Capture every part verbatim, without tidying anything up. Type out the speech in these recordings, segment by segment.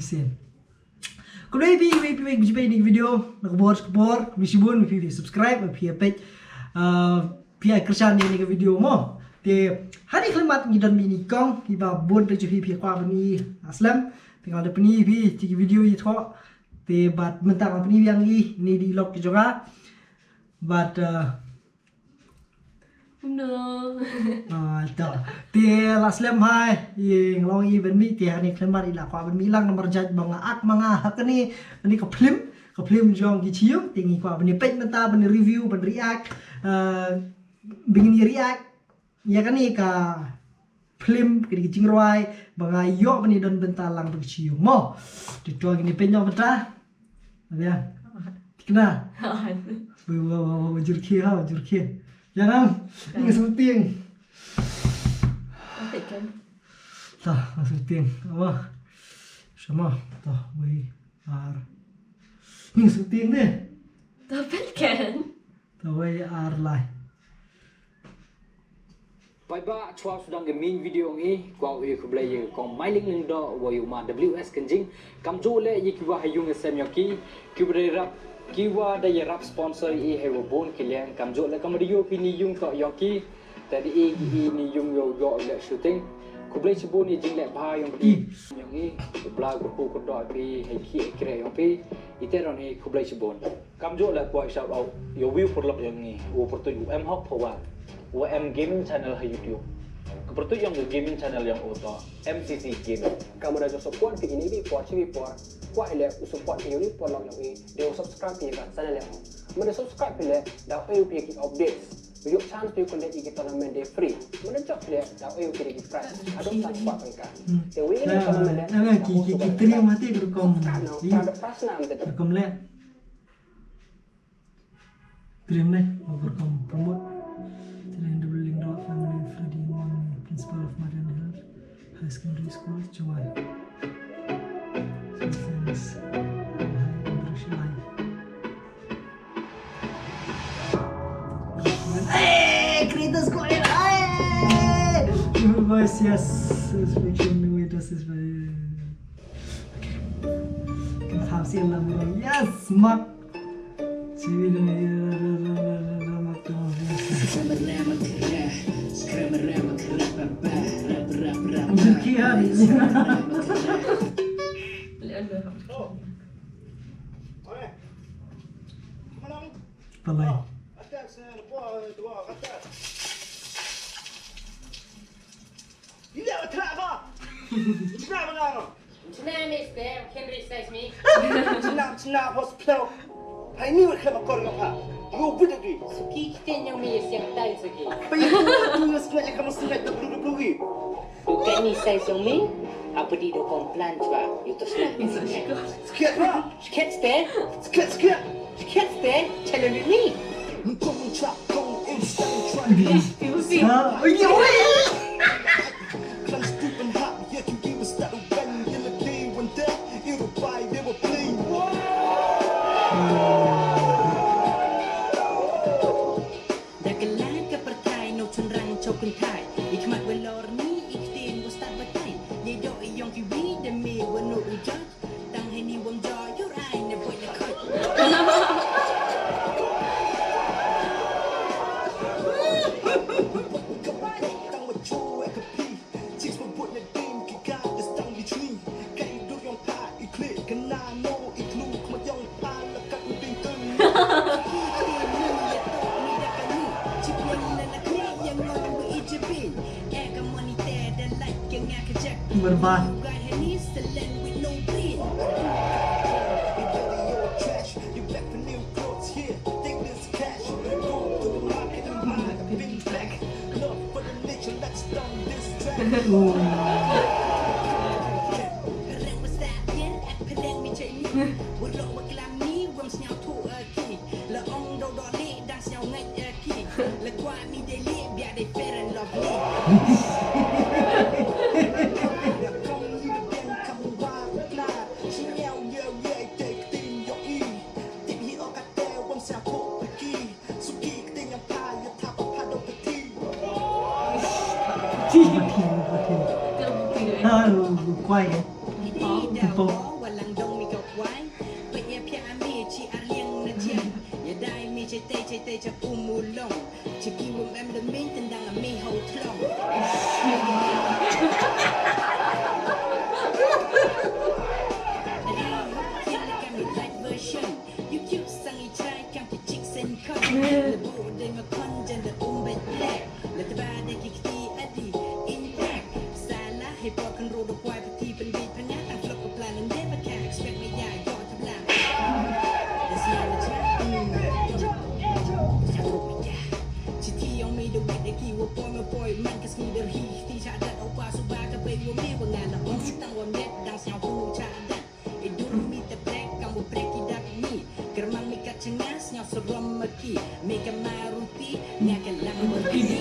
Sien. Khublei phi, phi, phi, phi, phi, phi, video, na ka bor, ka bor, khublei shibun, phi, phi, subscribe, phi, phi, peit, uh, phi, ai kyrshan ïa kane ka video mo. Te, ha kane ka khyllipmat ngi don bad ine i kong, iba bun ruh jong phi, phi kwah ban i, ah, slem, te nga la pyni phi, ïa ki video i thoh, te bad mynta nga pyni biang i, ine i lok jong nga. Bad, uh, No. Ah, to. Te la slem bha, i nga long i ban mih, te ha kane ka khyllipmat i la kwah ban mih lang namar jait ba nga act ma nga ha kane, kane ka film, ka film jong ki Chi Yung, te ngi kwah ban ïa peit mynta, ban ïa review, ban react, ah, ban ïa react ïa kane ka film, kane ka jingrwai ba nga ïoh ban ïa don bynta lang bad ki Chi Yung mo. Te to ngin ïa peit noh bynta. Ïa. Thikna. Wei, wa, wa, wa, wa, jur khie ha, jur khie. Ïa nang. Ïa. Ïa nga shu tieng. Oke, kan. Ta, nga shu tieng. Ama. Sama. Ta, wei, ar. Ïa nga shu tieng de. Ta, peit kan. Ta, wei, ar, lai. Paidbah, shuwa sdang ka main video ngi, kwah u ïa khublei ïa ka kong Mailing Lyngdoh, wa ïa u ma W S Kynjing, kamjooh leh ïa kiwa ha ïung ha sem ïong ki, kiwa da ïarap, kiwa da ïarap sponsor ïa i ha wa bun ki liang, kamjooh leh kam da ïoh phi ïa ine ïung toh ïong ki, te da i, i ïa ine ïung yow yoh leh shooting. Khublei shibun ïa jingleh bha ïong ki, ïong i, u Blai u kyrkhu kyrdoh ïa phi, ha ki, ha ki kreh ïong phi, ïa te ruh hi khublei shibun. Kamjooh leh kwah shout out ïa uwei u paralok ïong ngi, u pyrtuit u M Hawk Phawa, u M Gaming Channel ha YouTube. Ka pyrtuit ïong ka gaming channel ïong u toh M C C Gaming. Ka mut da jong support phi ine i por shi i por, kwah leh u support phi ïa uwei u paralok ïong ngi, da u subscribe phi ïa ka channel ïong u. Mut da subscribe phi leh, da u ai phi ïa ki updates. U ïoh chance phi ïa u conduct ïa ki tournament da free. Mut da jop phi leh, da u ai phi ïa ki prize. Haduh sa spah tyngka. Hmm. Te uwei na ki tournament leh, da u support phi ïa ka. Ki, ki, ki, ki triem mati rukom. Subscribe now. Ïa. Private personal mati. Rukom leh. Triem ne, overcome, promote. Triem Double Lyngdoh family, Freddy Mon, principal of Marian Hill High Secondary School, Jowai. So thanks. Hi, Andrew Shalai. Hey, creators go in. Hey! Boys, yes. Let's make sure we do this by. Okay. Can have seen them. Yes, Mark. Palai. Ila, tla ba. Chna me ste, can resize me. Chna, chna, hospital. Hai ni wa khlem akor ngam ha. Yo bidagi. Suki kiten yong me siang tai suki. Pai tu tu sna ya kamu sna W W E. Bukan ni size yong me. Apa di do komplan chwa. Yo to sna. Sikiat ba. Sketch te. Sketch, sketch. Sketch te. Challenge me. Kong chak kong instant try. Ha, oi, oi. Klan stupid hot, yeah, can give us that when you look day one day, it'll buy, they were playing. Da ka lad ka pyrthai, no chynrang chok kynthai. I khmat wa lor ni, i ktien wa stad batai. Ye do i yong ki wi, da me wa no u judge. Tang hini wam jaw your eye ne boy ne cut. Tang wa chu e ka pi. Chicks wa bot ne ding ki ka de stang di chni. Kai dur yong pa i klik kena no i klu kma yong pa la kat u ding tun. Berbat. Ki, la ong do do le dang sñiaw ngait, eh, ki. La kwah mi de le bia de Fair and Lovely. Ya kong ni de biang kam wa kla. Sñiaw ye ye te ktin yo i. Tip hi o ka te wam sa ko ki. Suki ktin yang pa ya ta pa pa do kti. Ti, ti, ti. Ah, kwai, eh. Wallang dong mi ka kwai. Peit ïa phi a mi chi ar liang na jiang. Ïa dai mi chi tei chi tei cha pu mu long. Chi ki wum em da mi tendang a mi hau tlong. Ri hok kin la ka mi light version. You cute sang i chai kam ki chik sen kon. Le bu de ma kon jan da um bet black. Le tba de ki kti adi intact. Sala he por kan ro do kwai pati pen bit panga tang flok ko plan and never can expect me ya yo tabla. This is the chat. Chiti yong mi do wit de ki wo poi mo poi man kas mi der hi ti cha dat opa suba ka bei wo mi wa ngan da ong tang wo net dang sñiaw hu cha dat. I dur mi te prek kam wo prek i dat mi. Kermang mi kat chengas sñiaw serom maki. Mi ka Maruti nga ka Lamborghini.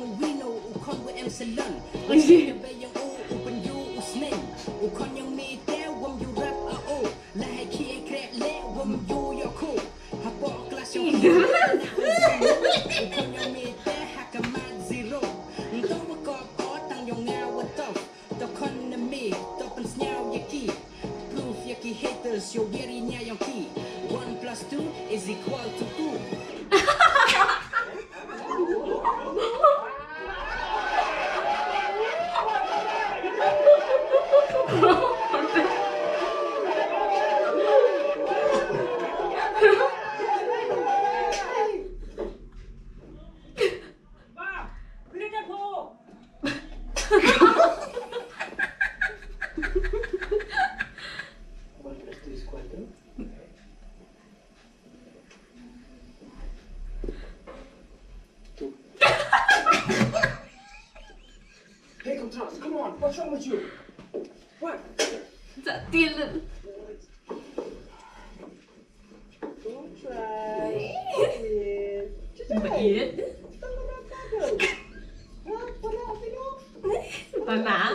Salon. U khon wa em salon. U khon yang mi te wam yu rap a o. La hai ki e krek le wam yu yo ko. Hapo kelas yang u khon yang mi te hakamat zero. Ntong wa kop o tang yong nga wa tof. To khon na mi to pen sñiaw ya ki. Proof ya ki haters yo weri nya yong ki. One plus two is equal to two. Hey, come on, come on, what's wrong with you? What? Sa til. Don't try. Bait. Bait. Pana.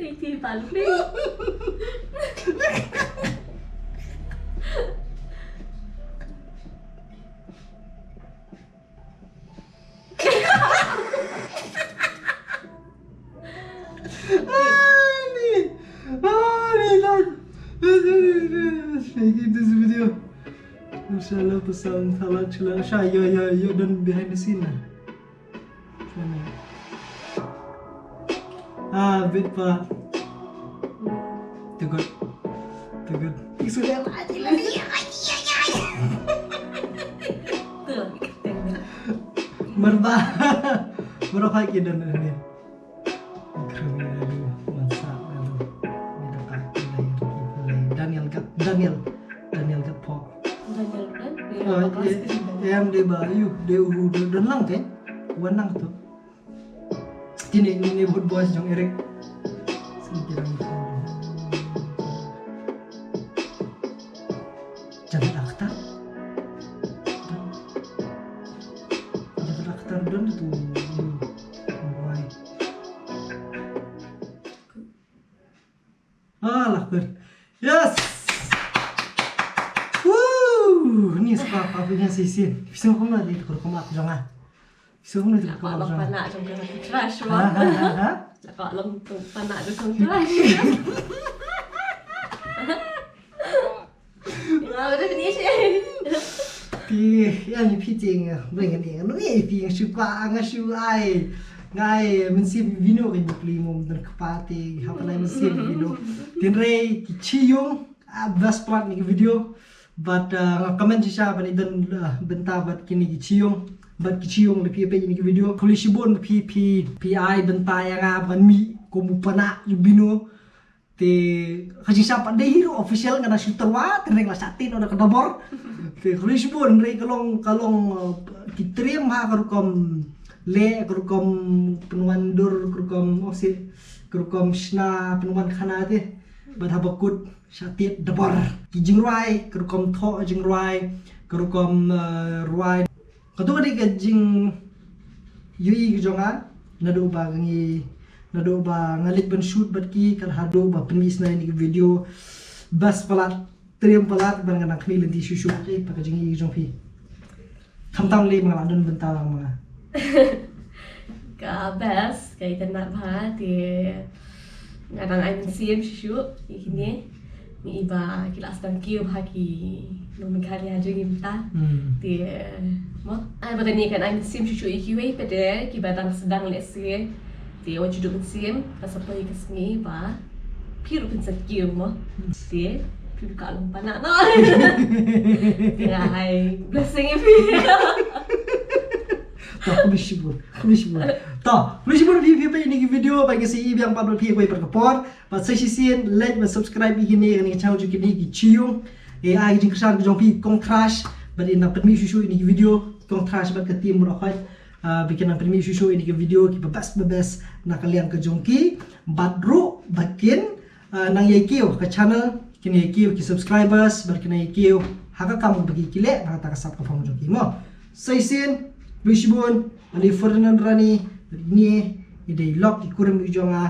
Iti balik. Ani, ani, like, like this video. Mashallah, pasal thalat chula. Sha, yo, yo, yo, don behind the scene na. Ah, bit pa. Too good. Too good. Isu dia mati lagi. Merba. Merba ki dan ni. Krum ni aduh, masak aduh. Ni dah kaki lah yang kita lah. Daniel kat, Daniel. Daniel kat pok. Daniel kan? Ah, eh, em de ba, yu, de u, de, de lang kan? Wan lang tu. Tini ni neighborhood boys jong Eric. Javed Akhtar. Javed Akhtar don tu. Wai. Ah, lah, good. Yes. Woo! Ni sekolah apa punya sih sih? Bisa kau nak di kurkuma aku jangan. Bisa kau nak di kurkuma aku jangan. Nak jong ka crush. Ha ha ha. Nak long tu panak tu song crush. Nga udah finish eh. Pi, ya ni pi ting, bring ni. Lu eh pi shu pa nga shu ai. Ngai, mynsiem vino kan pli mom dan kepati, hapa nai mynsiem vino. Tin rei, ki chiyong, ah, best part ni video. But, uh, nga comment shisha ban i don, uh, bynta bad kini ki chiyong. Bad ki chiyong le phi peit ïa kini ki video. Khublei shibun phi phi phi ai bynta ïa nga ban mih kum u panak u bino. Te ka jingshah pat dei hi ruh official, nga dang shu tyrwa, te nga la shah tied noh da ka dabor. Te khublei shibun, hynrei ka long, ka long, eh, ki triem ha ka rukom leh, ka rukom pynwandur, ka rukom, oh, si, ka rukom shna pynwan khana te. Bad haba kut shah tied dabor. Ki jingrwai, ka rukom thoh jingrwai, ka rukom, eh, rwai. Kato ka dei ka jingïohi ka jong nga, naduh ba ngi, naduh ba nga leit ban shoot bad ki, ka haduh ba pynmih shuh ïa kine ki video. Best palat, triem palat, bad nga dang khmih lynti shuh shuh, eh, pat ka jingïohi ka jong phi. Khamtam lei ma nga la don bynta lang ma nga. Ka best, ka itynnad bha, te nga dang ai mynsiem shuh shuh ïa kine. Ngi i ba ki la sdang kiew bha ki nong Meghalaya jong ngi mynta. Hmm. Te mo, ai ba kane kan ai mynsiem shuh shuh ïa kiwei pat de kiba dang sdang lehse. Te wat ju duh mynsiem, ka sa poi ka sngi ba phi ruh phin sa kiew mo. Te phi ruh ka long pana no. Te nga ai blessing ïa phi. To, khublei shibun, khublei shibun. To, khublei shibun phi, phi peit ïa kine ki video, ba ngi sa ïohi biang pat bad phi ha kawei pat ka por. Bad sa shisien, like bad subscribe ïa kine, kane ka channel jong kine ki shyieng. Ai ka jingkyrshan ka jong phi Kong Thrash, bad kin nang pynmih shuh shuh ïa kine ki video, Kong Thrash bad ka team baroh khoit. Ah, ba kin nang pynmih shuh shuh ïa kine ki video kiba best ba best na ka liang ka jong ki. Bad ruh ba kin, ah, nang ïai kiew ha ka channel, kin ïai kiew ki subscribers, bad kin nang ïai kiew ha ka kam ba ki, ki leh na kata ka sap ka phong jong ki mo. Sa shisien, khublei shibun, ani Ferdinand Rani, ngi, ngi dei lok ki kurim ki jong nga,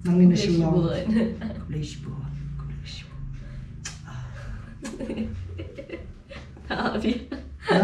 nangne na Shillong. Khublei shibun. Khublei shibun, khublei shibun. Ah. Ha?